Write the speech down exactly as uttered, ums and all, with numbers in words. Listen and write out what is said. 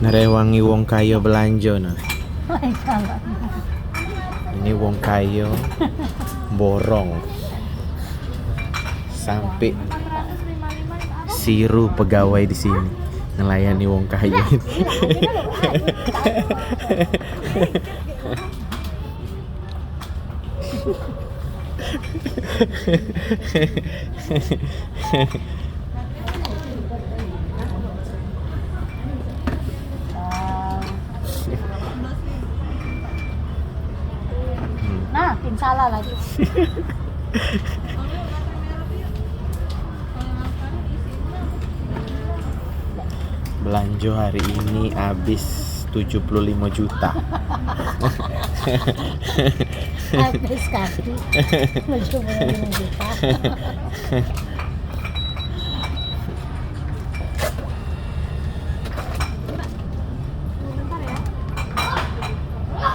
Ngerewangi wong kayo belanjo nah. Ini wong kayo borong sampai siru pegawai di sini ngelayani wong kayo. Nah, pin salah lagi. Belanjo hari ini habis tujuh puluh lima juta. Habis kaki. Tujuh puluh lima juta.